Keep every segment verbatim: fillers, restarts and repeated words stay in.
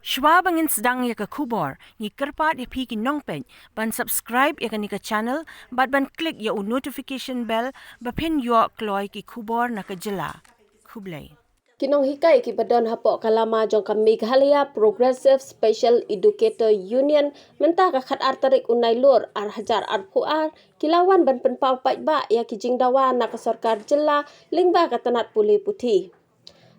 Shwa ba ngin sdang ïa ka khubor, ngi kyrpad ïa phi ki nongpeit ban subscribe ïa kane ka channel bad ban click ïa u notification bell ba phin ïoh kloi ki khubor na ka jylla. Khublei. Ki nonghikai kiba don hapoh ka lama jong ka Meghalaya Progressive Special Educator Union mynta ka khatar tarik u Nailur arhajar arphew ar ki la wan ban pynpaw paidbah ïa ki jingdawa na ka sorkar jylla lyngba ka tnat pule puthi.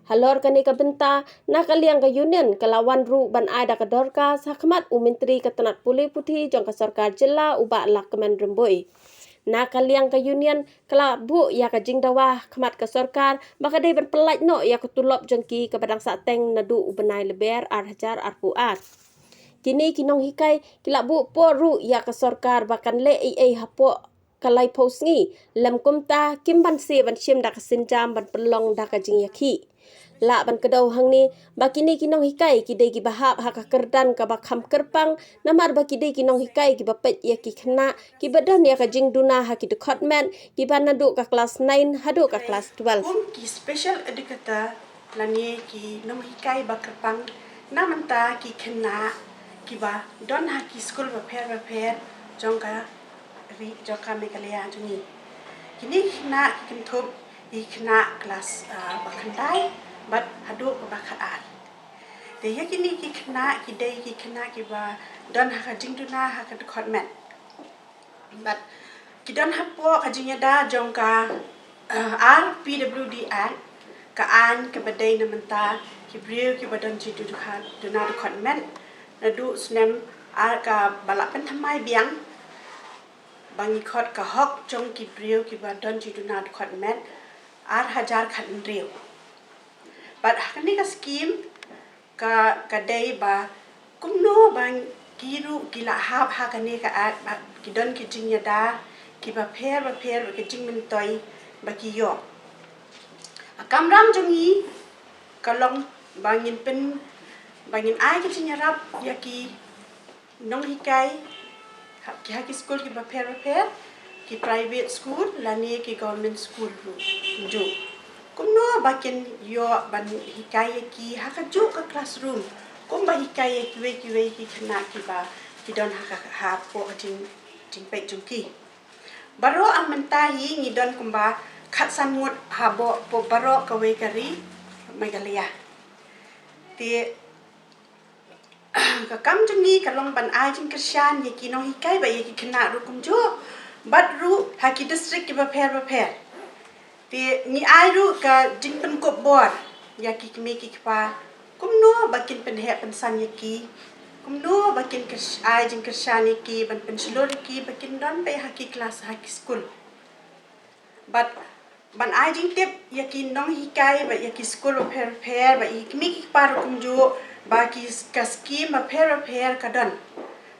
Halor kane ka bynta, na ka liang ka Union ka la wan ruh ban ai da ka dorkhas ha khmat u Myntri ka tnat pule puthi jong ka sorkar jylla u Bah Lahkmen Rymbui. Na ka liang ka Union ka la buh ïa ka jingdawa ha khmat ka sorkar ba ka dei ban pyllait noh ïa ka tulop jong ki kaba dang sah teng naduh u bnai Lber arhajar arphew ar. Kine ki nonghikai ki la buh por ruh ïa ka sorkar ba kan leh ei ei hapoh ka laiphew sngi, lym kumta kim banse ban shim da ka sienjam ban pynlong da ka jingïakhih. Lah ban kdew hangne ba kine ki nonghikai ki dei kiba hap ha ka kyrdan kaba kham kyrpang, namar ba ki dei ki nonghikai kiba peit ïa ki khynnah kiba don ïa ka jingduna ha ki dkhot met, kiba naduh ka klas nine haduh ka klas twelve. Kum ki special educator lane ki nonghikai ba kyrpang na bynta ki khynnah kiba don ha ki skul bapher bapher jong ka ri jong ka Meghalaya jong ngi. Kine ki khynnah ki kynthup ïa ki khynnah klas, ah, ba khyndai bad haduh ba khatar. Te ïa kine ki khynnah ki dei ki khynnah kiba don ha ka jingduna ha ka dkhot met. Bad ki don hapoh ka jingïada jong ka, ah, R P W D Act, ka aiñ kaba dei na bynta ki briew kiba don jingduna dkhot met, naduh snem ar kaba la pynthymmai biang ba ngi khot ka hok jong ki briew kiba don jingduna dkhot met, arhajar khathynriew. Bad ha kane ka skim ka, ka dei ba kumno ba ki ruh ki la hap ha kane ka act, ba ki don ki jingïada kiba pher bapher, ba ki jingmyntoi ba ki ïoh. Ka kamram jong ngi ka long ba ngin pyn, ba ngin ai ki jingïarap ïa ki nonghikai ha ki, ha ki skul kiba pher bapher, ki private school lane ki government school ruh kumjuh. Kumno ba kin ïoh ban hikai ïa ki ha kajuh ka classroom kumba hikai ïa kiwei kiwei ki khynnah kiba ki don ha ka, hapoh ka jing, jingpeit jong ki. Baroh mynta hi ngi don kumba khatsan ngut hapoh, hapoh baroh kawei ka ri Meghalaya. Te ka kam jong ngi ka long ban ai jingkyrshan ïa ki nonghikai bad ïa ki khynnah ruh kumjuh, bad ruh ha ki district kiba pher bapher. Te ngi ai ruh ka jingpynkup bor ïa ki kmie ki kpa kumno ba kin pynheh pynsan ïa ki, kumno ba kin kyrs-, ai jingkyrshan ïa ki, ban pynshlur ïa ki ba kin don beit ha ki klas, ha ki skul. Bad ban ai jingtip ïa ki nonghikai bad ïa ki skul bapher bapher bad ïa ki kmie ki kpa ruh kumjuh ba ki s-, ka skim bapher bapher ka don.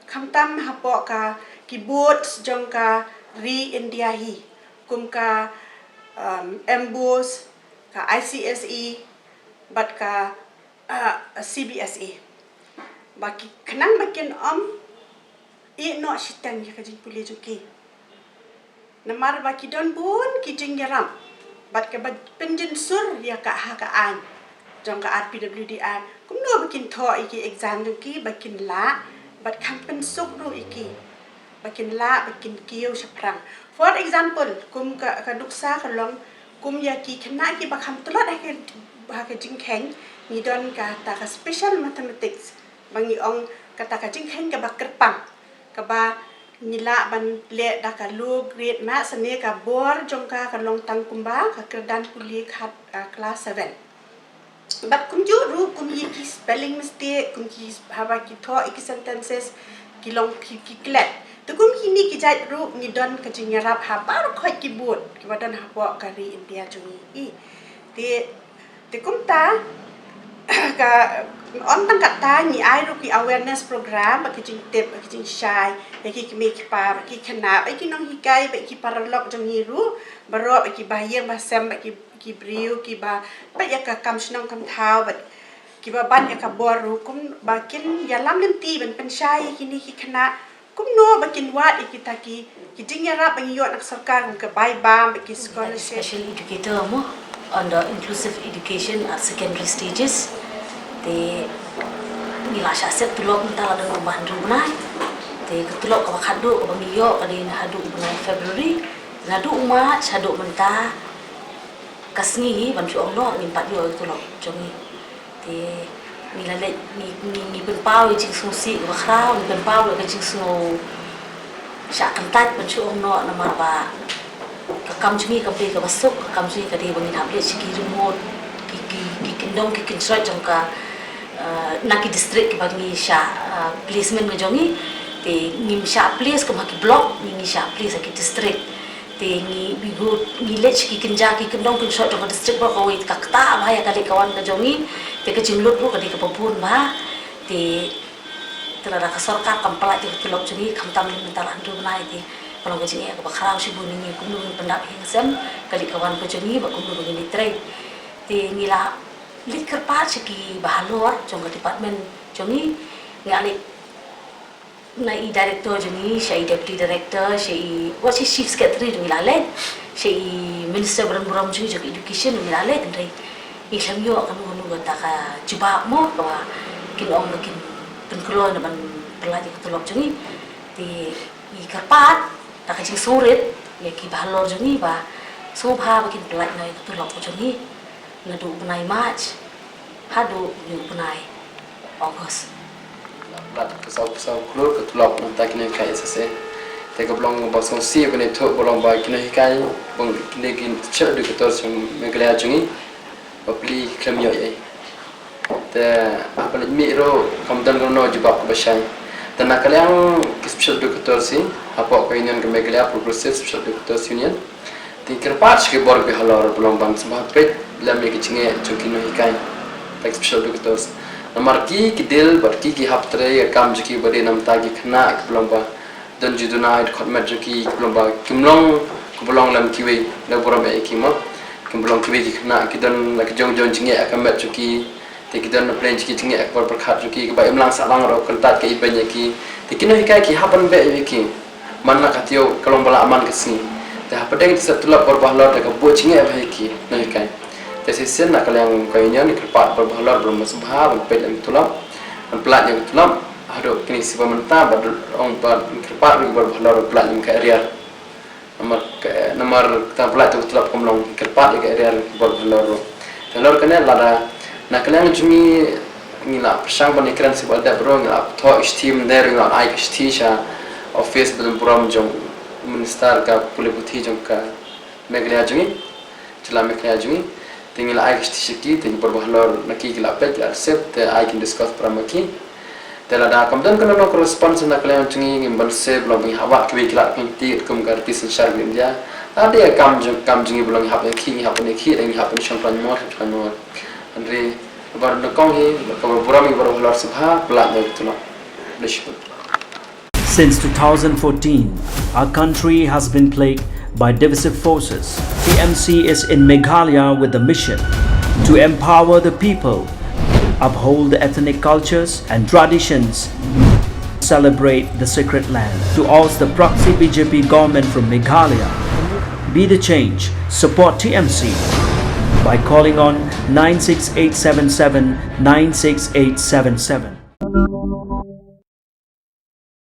Khamtam hapoh ka ki boards jong ka ri India hi, kum ka, um, MBOSE, ka I C S E bad ka, uh, C B S E. Ba ki khnang ba kin ym ïeh noh shiteng ïa ka jingpule jong ki. Namar ba ki don bun ki jingïarap bad kaba pynjynsur ïa ka ha ka aiñ jong ka R P W D Act. Kumno ba kin thoh ïa ki exam jong ki ba kin lah, bad kham pynsuk ruh ïa ki ba kin lah, ba kin kiew shaphrang. For example, kum ka, ka nuksa ka long kum ïa ki khynnah kiba kham tlot ha ka, ha ka jingkheiñ, ngi don kata ka special mathematics ba ngi ong kata ka jingkheiñ kaba kyrpang, kaba ngi lah ban leh da ka low grade maths, ne ka bor jong ka ka long tang kumba ka kyrdan pule khat, ah, class seven. Bad kumjuh ruh kum ïa ki spelling mistake, kum ki haba ki thoh ïa ki sentences ki long ki, ki klet. Te kum kine ki jait ruh ngi don ka jingïarap ha baroh khoit ki board kiba don hapoh ka ri India jong ngi. Te Te kumta, ka, ym tang katta, ngi ai ruh ki awareness program, ba ki jingtip, ba ki jingshai ïa ki kmie ki kpa, ba ki khynnah, ba ki nonghikai, ba ki paralok jong ngi ruh, baroh ba ki bahaïing bahasem, ba ki, ki briew kiba peit ïa ka kam shnong kam thaw, ba kiba bat ïa ka bor ruh, kum ba kin ïalam lynti ban pynshai ïa kine ki khynnah, kumno ba kin wad ïa kita ki, ki jingïarap ba ngi ïoh na ka sorkar, kum ka bai bam, ba ki scholarship. Special educator mo, on the inclusive education at secondary stages. Te ngi La shah set tulop mynta la don kumba hynriew bnai. Te ka tulop kaba khatduh kaba ngi ïoh ka dei naduh u bnai February, naduh u March haduh mynta ka sngi ban shu ong noh ngim pat ïoh ïa ka tulop jong ngi. Te ngi la leit ngi ngi ngi pynpaw ïa ka jingsngewsih kaba khraw, ngi pynpaw ïa ka jingsngew shah kyntait ban shu ong noh namar ba ka kam jong ngi kam dei kaba suk, ka kam jong ngi ka dei ba ngin hap leit sha ki remote, ki ki ki kyndong ki kynshoi jong ka, eh, na ki district kiba ngi shah, eh, placement ka jong ngi. Te ngim shah place kum ha ki block, ngi ngi shah place ha ki district. Te ngi ngi leit sha ki kynja ki kyndong kynshoi jong ka district ba kawei ka ktah bha ïa ka leit ka wan ka jong ngi. Te ka jinglut ruh ka dei kaba bun bha. Te te lada ka sorkar kam pynlait ïa ka tulop jong ngi khamtam lei mynta la hynriew bnai te ka long ka jingeh kaba khraw shibun ïa ngi kumno ngin pyndap ïing sem ka leit ka wan ka jong ngi bad kumno ba ngin ïatrei. Te ngi la leit kyrpad sha kiba halor jong ka department jong ngi. Ngi la leit na i director jong ngi, sha i deputy director, sha i, wat sha i chief secretary jong ngi la leit, sha i minister barim burom jong ngi jong ka education jong ngi la leit, hynrei ngi khlem ïoh kano kano kata ka jubab mo kaba kin ong ba kin pynkloi na ban pynlait ïa ka tulop jong ngi. Te ngi kyrpad da ka jingsngewrit ïa kiba halor jong ngi ba sngewbha ba kin pynlait noh ïa ka tulop jong ngi naduh u bnai March haduh u bnai August. Lad ka saw ka saw klur ka tulop nangta kine ka S S A. Te ka ba long ba sngewsih ba ne thuh ba long ba kine hikai ba kine ki Scheduled Caste jong Meghalaya jong ngi ba pli khlem ïoh ei. Te haba leit mih ruh kam don kano jubab kaba shai. Te na ka liang ki Scheduled Caste hapoh ka union ka Meghalaya Progressive Scheduled Caste Union. Te ngi kyrpad sha ki bor ki halor ba long ban sngewbha peit lem ïa ki jingeh jong ki nonghikai, ta ki Scheduled Caste. Namar ki ki deal bad ki ki hap trei ïa ka kam jong ki ba dei namar ki khynnah kiba long ba don ju duna ïa ka dkhot met jong ki kiba long ba kim long kiba long lem kiwei, da burom ïa ki mo. Kim long kiwei ki khynnah ki don la ki jong jong jingeh ïa ka met jong ki. Te ki don na pdeng jong ki jingeh ka bor pyrkhat jong ki kaba imlang sahlang ruh kyntait ka ibeiñ ïa ki. Te ki nonghikai ki hap ban beh ïa ki. Man la ka taïew ka long ba la man ka sngi. Te hapdeng ka set tulop bor ba halor te ka buh jingeh bha ïa ki nonghikai. Te shisien na ka liang ka union ngi kyrpad bor ba halor ba long sngewbha ban peit lem tulop, ban pynlait ïa ka tulop. Haduh kine shi ba mynta ba ong ba ngi kyrpad ruh bor ba halor ban pynlait lem ka arrear. Namar ka, namar kata ba la tu tulop kam long kyrpad ïa ka arrear bor halor ruh. Halor kane lada na ka liang jong ngi ngi la pyrshang ban ïakren sha ba dep ruh ngi la thoh shithi, mynta ruh ngi la ai ka shithi sha office ba don burom jong u minister ka pule puthi jong ka Meghalaya jong ngi, jylla Meghalaya jong ngi. Te ngi la ai ka shithi sha ki, te ki bor ba halor na ki ki la peit, ki la accept, te ai kin discuss para ma ki. Te lada kam don kano kano ka response na ka liang jong ngi, ngim banse ba long ba ngi hap wad kiwei ki lad ki lynti kum ka riti synshar ka India. Lada dei ka kam jong, kam jong ngi ba long ngi hap ïa ki, ngi hap ïa ki, ngi hap ïa shong khlaiñ mor, shong khlaiñ mor. Hynrei ba nyngkong hi, kaba burom ïa ki bor ba halor sngewbha pynlait ïa ki tulop. Khublei shibun. Since two thousand fourteen, our country has been plagued by divisive forces. T M C is in Meghalaya with the mission to empower the people, uphold the ethnic cultures and traditions, celebrate the sacred land. To oust the proxy B J P government from Meghalaya, be the change, support T M C by calling on nine six eight seven seven nine six eight seven seven.